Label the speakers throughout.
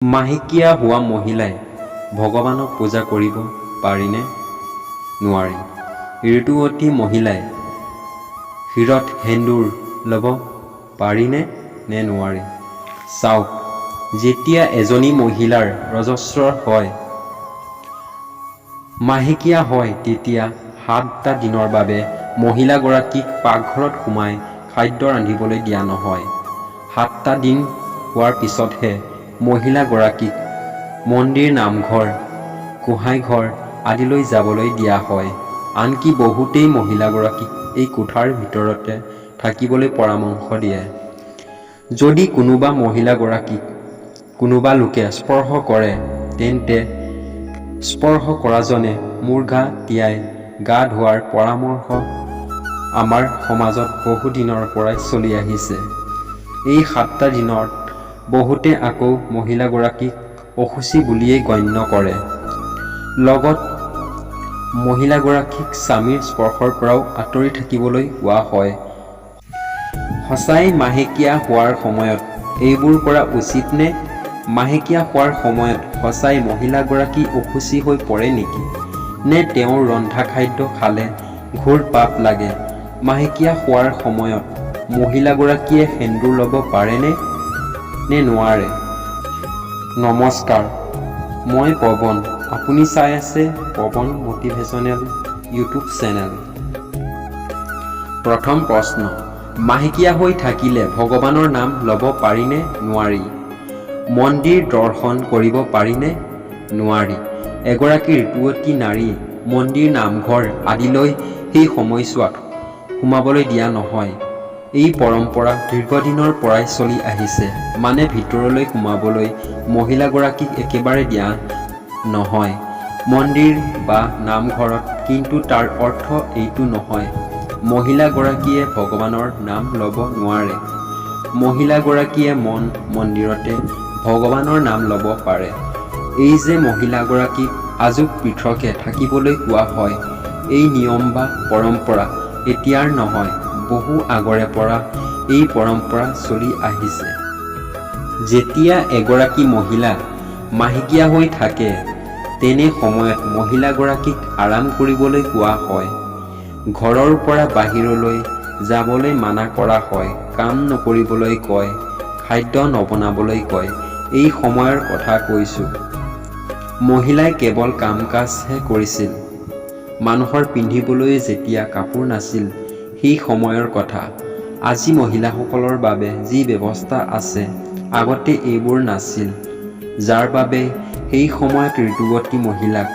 Speaker 1: মাহেকীয়া হোৱা মহিলাই ভগৱানক পূজা কৰিব পাৰিনে নোৱাৰি? ঋতুৱতী মহিলাই শিৰত সেন্দুৰ ল'ব পাৰিনে নে নোৱাৰি? চাওক, যেতিয়া এজনী মহিলাৰ ৰজস্ৰ হয়, মাহেকীয়া হয়, তেতিয়া 7টা দিনৰ বাবে মহিলাগৰাকীক পাকঘৰত সোমাই খাদ্য ৰান্ধিবলৈ দিয়া নহয়। 7টা দিন হোৱাৰ পিছতহে মহিলাগৰাকীক মন্দিৰ, নামঘৰ, গোঁসাইঘৰ আদিলৈ যাবলৈ দিয়া হয়। আনকি বহুতেই মহিলাগৰাকীক এই কোঠাৰ ভিতৰতে থাকিবলৈ পৰামৰ্শ দিয়ে। যদি কোনোবা মহিলাগৰাকীক কোনোবা লোকে স্পৰ্শ কৰে, তেন্তে স্পৰ্শ কৰাজনে মূৰ গা তিয়াই গা ধোৱাৰ পৰামৰ্শ আমাৰ সমাজত বহুদিনৰ পৰাই চলি আহিছে। এই 7টা দিনত বহুতে আকৌ মহিলাগৰাকীক অশুচি বুলিয়েই গণ্য কৰে। লগত মহিলাগৰাকীক স্বামীৰ স্পৰ্শৰ পৰাও আঁতৰি থাকিবলৈ কোৱা হয়। সঁচাই মাহেকীয়া হোৱাৰ সময়ত এইবোৰ কৰা উচিত নে? মাহেকীয়া হোৱাৰ সময়ত সঁচাই মহিলাগৰাকী অশুচি হৈ পৰে নেকি? নে তেওঁৰ ৰন্ধা খাদ্য খালে ঘোৰ পাপ লাগে? মাহেকীয়া হোৱাৰ সময়ত মহিলাগৰাকীয়ে সেন্দুৰ ল'ব পাৰেনে নে নোৱাৰে? নমস্কাৰ, মই পৱন। আপুনি চাই আছে পৱন মটিভেশ্যনেল ইউটিউব চেনেল। প্ৰথম প্ৰশ্ন, মাহেকীয়া হৈ থাকিলে ভগৱানৰ নাম ল'ব পাৰিনে নোৱাৰি? মন্দিৰ দৰ্শন কৰিব পাৰিনে নোৱাৰি? এগৰাকী ঋতুৱতী নাৰী মন্দিৰ, নামঘৰ আদিলৈ সেই সময়ছোৱাত সোমাবলৈ দিয়া নহয়। এই পৰম্পৰা দীৰ্ঘদিনৰ পৰাই চলি আহিছে। মানে ভিতৰলৈ সোমাবলৈ মহিলাগৰাকীক একেবাৰে দিয়া নহয় মন্দিৰ বা নামঘৰত। কিন্তু তাৰ অৰ্থ এইটো নহয় মহিলাগৰাকীয়ে ভগৱানৰ নাম ল'ব নোৱাৰে। মহিলাগৰাকীয়ে মন মন্দিৰতে ভগৱানৰ নাম ল'ব পাৰে। এই যে মহিলাগৰাকীক আজোক পৃথকে থাকিবলৈ কোৱা হয়, এই নিয়ম বা পৰম্পৰা এতিয়াৰ নহয়, বহু আগৰে পৰা এই পৰম্পৰা চলি আহিছে। যেতিয়া এগৰাকী মহিলা মাহেকীয়া হৈ থাকে, তেনে সময়ত মহিলাগৰাকীক আৰাম কৰিবলৈ কোৱা হয়। ঘৰৰ পৰা বাহিৰলৈ যাবলৈ মানা কৰা হয়, কাম নকৰিবলৈ কয়, খাদ্য নবনাবলৈ কয়। এই সময়ৰ কথা কৈছোঁ। মহিলাই কেৱল কাম কাজহে কৰিছিল। মানুহৰ পিন্ধিবলৈ যেতিয়া কাপোৰ নাছিল, সেই সময়ৰ কথা। আজি মহিলাসকলৰ বাবে যি ব্যৱস্থা আছে, আগতে এইবোৰ নাছিল। যাৰ বাবে সেই সময়ত ঋতুৱতী মহিলাক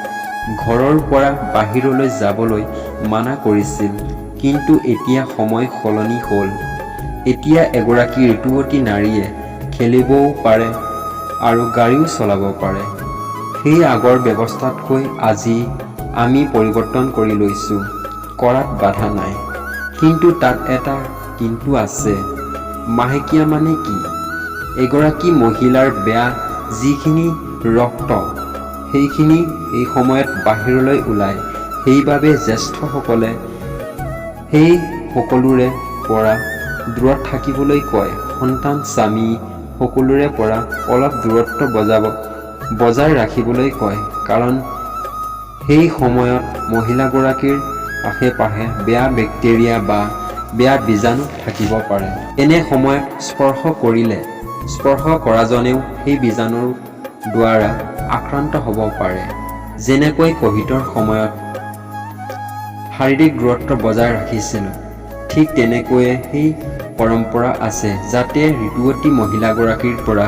Speaker 1: ঘৰৰ পৰা বাহিৰলৈ যাবলৈ মানা কৰিছিল। কিন্তু এতিয়া সময় সলনি হ'ল। এতিয়া এগৰাকী ঋতুৱতী নাৰীয়ে খেলিবও পাৰে আৰু গাড়ীও চলাব পাৰে। সেই আগৰ ব্যৱস্থাতকৈ আজি আমি পৰিৱৰ্তন কৰি লৈছোঁ। কৰাত বাধা নাই। কিন্তু তাত এটা কিন্তু আছে। মাহেকীয়া মানে কি? এগৰাকী মহিলাৰ বেয়া যিখিনি ৰক্ত, সেইখিনি এই সময়ত বাহিৰলৈ ওলায়। সেইবাবে জ্যেষ্ঠসকলে সেই সকলোৰে পৰা দূৰত থাকিবলৈ কয়। সন্তান, স্বামী সকলোৰে পৰা অলপ দূৰত্ব বজাই ৰাখিবলৈ কয়। কাৰণ সেই সময়ত মহিলাগৰাকীৰ আশে পাশে বেয়া বেক্টেৰিয়া বা বেয়া বীজাণু থাকিব পাৰে। এনে সময়ত স্পৰ্শ কৰিলে স্পৰ্শ কৰাজনেও সেই বীজাণুৰ দ্বাৰা আক্ৰান্ত হ'ব পাৰে। যেনেকৈ কভিডৰ সময়ত শাৰীৰিক দূৰত্ব বজাই ৰাখিছিলোঁ, ঠিক তেনেকৈয়ে সেই পৰম্পৰা আছে, যাতে ঋতুৱতী মহিলাগৰাকীৰ পৰা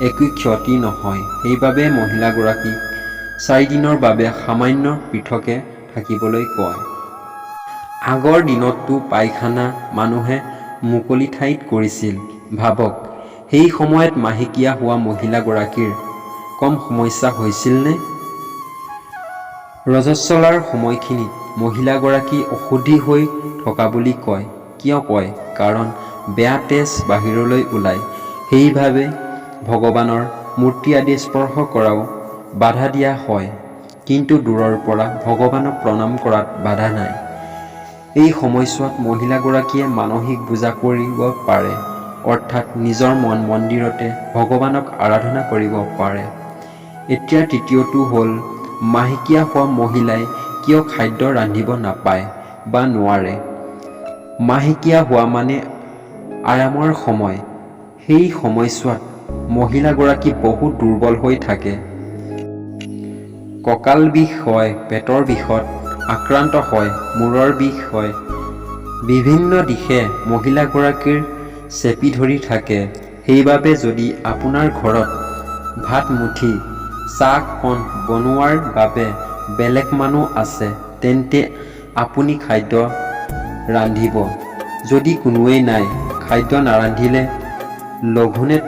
Speaker 1: একো ক্ষতি নহয়। সেইবাবে মহিলাগৰাকীক 4 দিনৰ বাবে সামান্য পৃথকে থাকিবলৈ কয়। আগৰ দিনততো পায়খানা মানুহে মুকলি ঠাইত কৰিছিল। ভাবক, সেই সময়ত মাহেকীয়া হোৱা মহিলাগৰাকীৰ কম সমস্যা হৈছিলনে? ৰজস্বলাৰ সময়খিনিত মহিলাগৰাকী অশুদ্ধি হৈ থকা বুলি কয়। কিয় কয়? কাৰণ বেয়া তেজ বাহিৰলৈ ওলায়। সেইবাবে ভগৱানৰ মূৰ্তি আদি স্পৰ্শ কৰাও বাধা দিয়া হয়। কিন্তু দূৰৰ পৰা ভগৱানক প্ৰণাম কৰাত বাধা নাই। এই সময়ছোৱাত মহিলাগৰাকীয়ে মানসিক বোজা কৰিব পাৰে। অৰ্থাৎ নিজৰ মন মন্দিৰতে ভগৱানক আৰাধনা কৰিব পাৰে। এতিয়া তৃতীয়টো হ'ল মাহেকীয়া হোৱা মহিলাই কিয় খাদ্য ৰান্ধিব নাপায় বা নোৱাৰে? মাহেকীয়া হোৱা মানে আৰামৰ সময়। সেই সময়ছোৱাত মহিলাগৰাকী বহুত দুৰ্বল হৈ থাকে। কঁকাল বিষ হয়, পেটৰ বিষত আক্ৰান্ত হয়, মূৰৰ বিষ হয়, বিভিন্ন দিশে মহিলাগৰাকীৰ চেপি ধৰি থাকে। সেইবাবে যদি আপোনাৰ ঘৰত ভাত মুঠি, চাহকণ বনোৱাৰ বাবে বেলেগ মানুহ আছে, তেন্তে আপুনি খাদ্য ৰান্ধিব। যদি কোনোৱেই নাই, খাদ্য নাৰান্ধিলে লঘোণে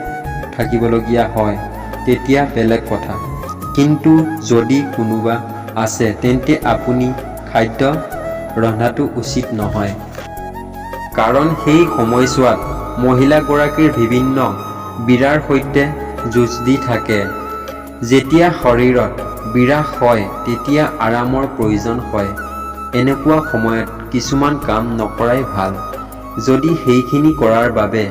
Speaker 1: থাকিবলগীয়া হয়, তেতিয়া বেলেগ কথা। কিন্তু যদি কোনোবা আছে, তেন্তে আপুনি খাদ্য ৰন্ধাটো উচিত নহয়। কাৰণ সেই সময়ছোৱাত মহিলাগৰাকীৰ বিভিন্ন পীড়াৰ সৈতে যুঁজ দি থাকে। যেতিয়া শৰীৰত পীড়া হয়, তেতিয়া আৰামৰ প্ৰয়োজন হয়। এনেকুৱা সময়ত কিছুমান কাম নকৰাই ভাল। যদি সেইখিনি কৰাৰ বাবে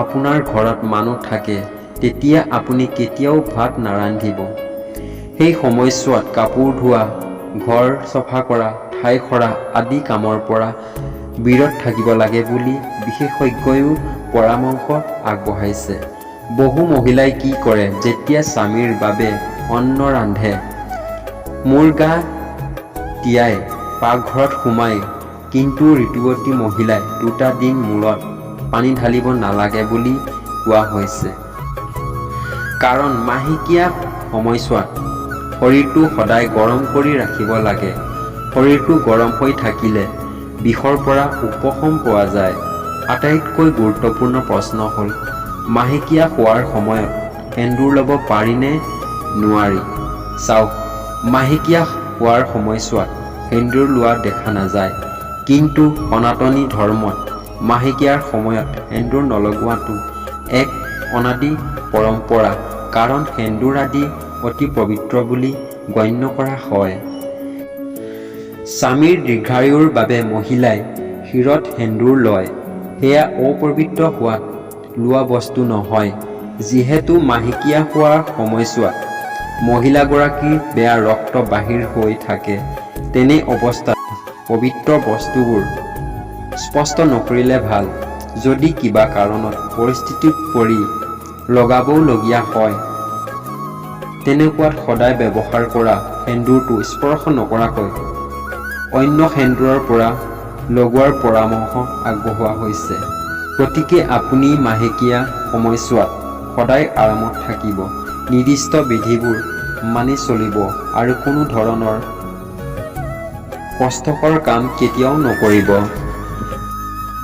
Speaker 1: আপোনাৰ ঘৰত মানুহ থাকে, তেতিয়া আপুনি কেতিয়াও ভাত নাৰান্ধিব। সেই সময়ছোৱাত কাপোৰ ধোৱা, ঘৰ চফা কৰা, ঠাই সৰা আদি কামৰ পৰা বিৰত থাকিব লাগে বুলি বিশেষজ্ঞয়ো পৰামৰ্শ আগবঢ়াইছে। বহু মহিলাই কি কৰে, যেতিয়া স্বামীৰ বাবে অন্ন ৰান্ধে, মূৰ গা তিয়াই পাকঘৰত সোমায়। কিন্তু ঋতুৱতী মহিলাই 2টা দিন মূৰত পানী ঢালিব নালাগে বুলি কোৱা হৈছে। কাৰণ মাহেকীয়া সময়ছোৱাত শৰীৰটো সদায় গৰম কৰি ৰাখিব লাগে। শৰীৰটো গৰম হৈ থাকিলে বিষৰ পৰা উপশম পোৱা যায়। আটাইতকৈ গুৰুত্বপূৰ্ণ প্ৰশ্ন হ'ল মাহেকীয়া হোৱাৰ সময়ত সেন্দুৰ ল'ব পাৰিনে নোৱাৰি? চাওক, মাহেকীয়া হোৱাৰ সময়ছোৱাত সেন্দুৰ লোৱা দেখা নাযায়। কিন্তু সনাতনী ধৰ্মত মাহেকীয়াৰ সময়ত সেন্দুৰ নলগোৱাটো এক অনাদি পৰম্পৰা। কাৰণ সেন্দুৰ আদি অতি পবিত্ৰ বুলি গণ্য কৰা হয়। স্বামীৰ দীৰ্ঘায়ুৰ বাবে মহিলাই শিৰত সেন্দুৰ লয়, সেয়া অপবিত্ৰ হোৱাত লোৱা বস্তু নহয়। যিহেতু মাহেকীয়া হোৱাৰ সময়ছোৱাত মহিলাগৰাকীৰ বেয়া ৰক্ত বাহিৰ হৈ থাকে, তেনে অৱস্থাত পবিত্ৰ বস্তুবোৰ স্পৰ্শ নকৰিলে ভাল। যদি কিবা কাৰণত পৰিস্থিতিত পৰি লগাবও লগীয়া হয়, তেনেকুৱাত সদায় ব্যৱহাৰ কৰা সেন্দুৰটো স্পৰ্শ নকৰাকৈ অন্য সেন্দুৰৰ পৰা লগোৱাৰ পৰামৰ্শ আগবঢ়োৱা হৈছে। গতিকে আপুনি মাহেকীয়া সময়ছোৱাত সদায় আৰামত থাকিব, নিৰ্দিষ্ট বিধিবোৰ মানি চলিব আৰু কোনো ধৰণৰ কষ্টকৰ কাম কেতিয়াও নকৰিব।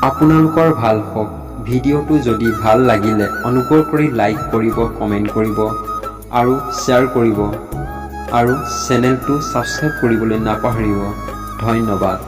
Speaker 1: আপোনালোকৰ ভাল হওক। ভিডিঅ'টো যদি ভাল লাগিলে অনুগ্ৰহ কৰি লাইক কৰিব, কমেণ্ট কৰিব আৰু শ্বেয়াৰ কৰিব আৰু চেনেলটো ছাবস্ক্ৰাইব কৰিবলৈ নাপাহৰিব। ধন্যবাদ।